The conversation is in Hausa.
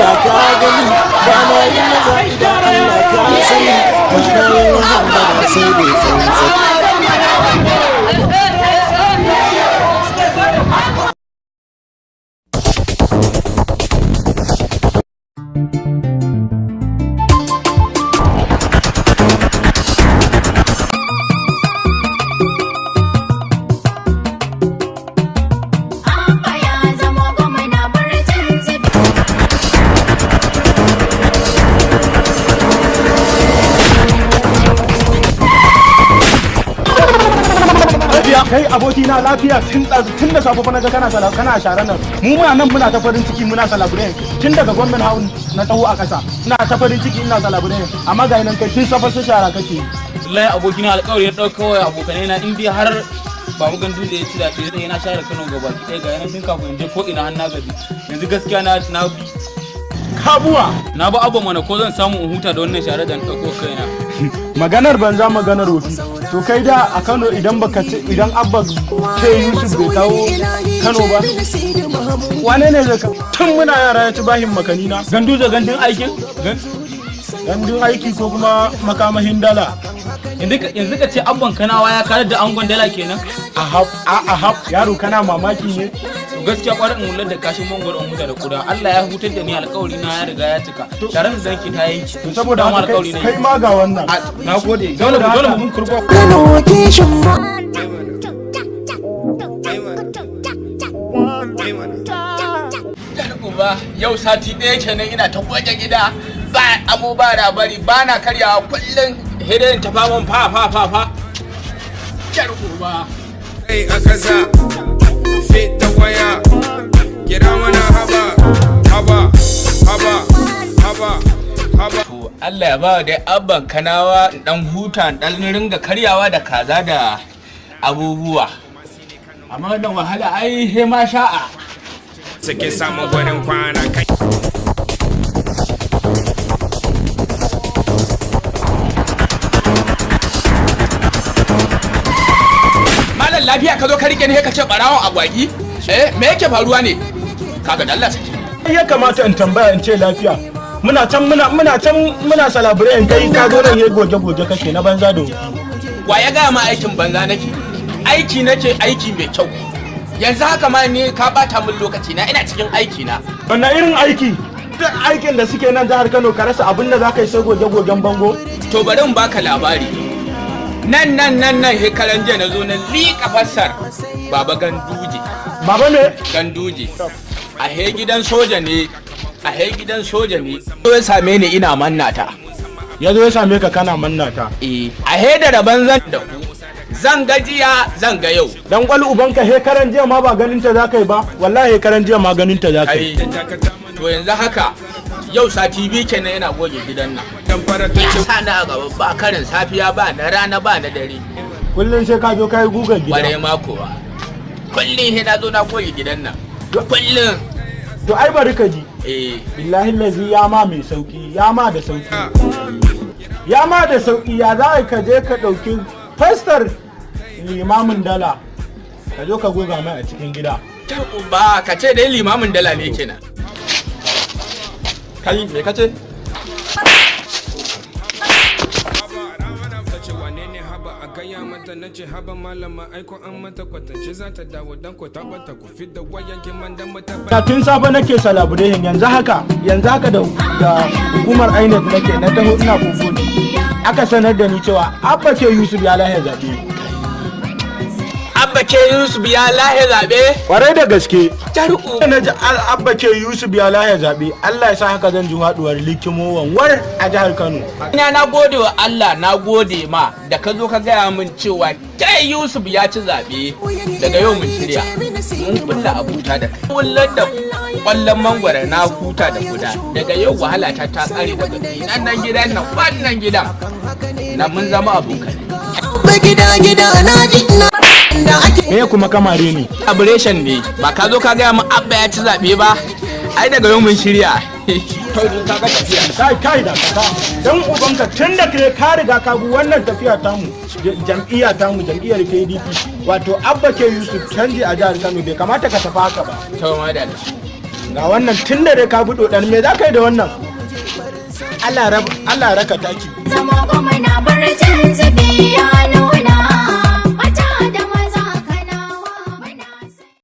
Allah ka gani, ba na yin maza idan Allah ka sani, ba na yin hambara sai dai tsantsani. Abba ya zama gwamna barcin zafi. Lafiya kai abokina, lafiya? Tun ɗazu, tun da safe fa naga kana sala, kana share nan. Mu muna nan muna ta farin ciki, muna celebrate. Tun daga Government House na taho a ƙasa, ina ta farin ciki, ina celebrate, amma ga nan kai tun safe sai shara kake. Wallahi abokina, alƙawari ya ɗauka wa abokanai na, in dai har Babu Gandu da ya ci zaɓe, zai na share Kano gaba ɗaya. Ga yanan tun kafin in je ko ina har na gaji. Yanzu gaskiya na bi. Kabuwa. Na ba abu mana, ko zan samu in huta da wannan share da na ɗauko kaina. Maganar banza, maganar wofi. To kai da a Kano, idan baka ci, idan Abba K Yusuf bai kawo Kano ba, wane ne zai kawo? Tun muna yara ya ci bahin makani na. Gandu da gandun aikin. Gandun aiki ko kuma makamahin dala. Yanzu ka ce abban Kanawa ya karar da angon dala kenan? Ahab, a ahab, yaro, kana mamaki ne? To gaskiya kwarin in wular da kashin mangwaro in huta da kuda. Allah ya hutar da ni, alƙawari na ya riga ya cika, sharar da zanki ta yanki. To saboda Dama haka alƙawari kai, na. Kai ma ga wannan. Na gode, dole mu, dole mu mun kurbo. Kano kishin mu. Uba, yau sati ɗaya kenan ina ta goge gida, ba abu ba labari, ba na karyawa kullum hirin ta faman fa fa fa fa. Jar uba. Kai a kasa fita waya, kira mana haba haba haba haba haba. To Allah ya ba dai abban Kanawa in dan huta, in dan ringa karyawa da kaza da abubuwa, amma wannan wahala ai he ma sha'a. Suke samun gwanin kwana kai. Malam, lafiya ka zo ka rike ni ka ce barawon agwagi? Eh, me yake faruwa ne? Kaga da Allah sake. Ai ya kamata in tambaya in ce lafiya. Muna can muna can muna celebrate, kai ka zo nan yayi goge goge kake na banza da wofi. Wa ya gaya ma aikin banza nake? Aiki nake, aiki mai kyau. Yanzu haka ma ni ka bata min lokaci na, ina cikin aiki na. Wannan irin aiki? Duk aikin da suke nan jihar Kano ka rasa abin da za ka yi sai goge gogen bango? To bari in baka labari. Nan nan nan nan hekaran jiya na zo na liƙa fassar Baba Ganduje. Baba ne? Ganduje. A he gidan soja ne, a he gidan soja ne. Zo ya same ni ina manna ta. Ya zo ya same ka kana manna ta? Eh, a he da rabon zan da ku. Zan ga jiya, zan ga yau. Dan kwal ubanka, hekaran jiya ma ba ganin ta za ka yi ba? Wallahi hekaran jiya ma ganin ta za ka yi. Kai, to yanzu haka yau sati 2 kenan yana goge gidan nan. Dan fara ta Ya ce. sa na a gaba, ba karin safiya, ba na rana, ba na dare. Kullum sai ka zo ka yi gugan Kwarai gida. ma kuwa. Kullum sai na zo na goge gidan nan. Kullum. To ai bari ka ji. Eh. Billahi lazi ya ma mai sauki, ya ma da sauki. Ya ma da sauki, ya za ka je ka ɗauki fastar limamin dala ka zo ka goga mai a cikin gida. Ba ka ce dai limamin dala ne kenan. Kai, me kace? Ta ce wane ne haba? A gaya mata. Na ce haba malama, aiko an mata kwatance za ta dawo, dan ko ta bata ku fidda wayan kiman dan mata. Da tun safe nake celebrating, yanzu haka, yanzu haka da hukumar INEC nake, na taho ina kokoni aka sanar da ni cewa Abba K Yusuf ya lahe zaɓe. Abba K Yusuf ya lahe zaɓe? Kwarai da gaske. Jaru'u. Na ji Abba K Yusuf ya lahe zaɓe, Allah ya sa haka zan ji haɗuwar likimo wanwar a jihar Kano. Ina na gode wa Allah, na gode ma da ka zo ka gaya min cewa kai Yusuf ya ci zaɓe. Daga yau mun shirya. Mun kulla abuta da kai. Kullar da kwallon mangwara na huta da kuda. Daga yau wahala ta ta tsare daga nan nan gidan nan, wannan gidan. Na mun zama abokai. Abba gida gida, na ji na da ake. Me kuma kamare ne? Abiration ne, ba ka zo ka gaya min Abba ya ci zaɓe ba? Ai daga yau mun shirya. To ka ga tafiya. Kai, kai, da ka dan ubanka, tun da kai ka riga ka bi wannan tafiya tamu, jam'iyya tamu, jam'iyyar KDP, wato Abba K Yusuf, canji a jihar Kano, bai kamata ka tafi haka ba. To madalla. Ga wannan tun da dai ka bi dodar, me za ka yi da wannan? Allah rab, Allah raka taki. Zama gwamna barcin zubi.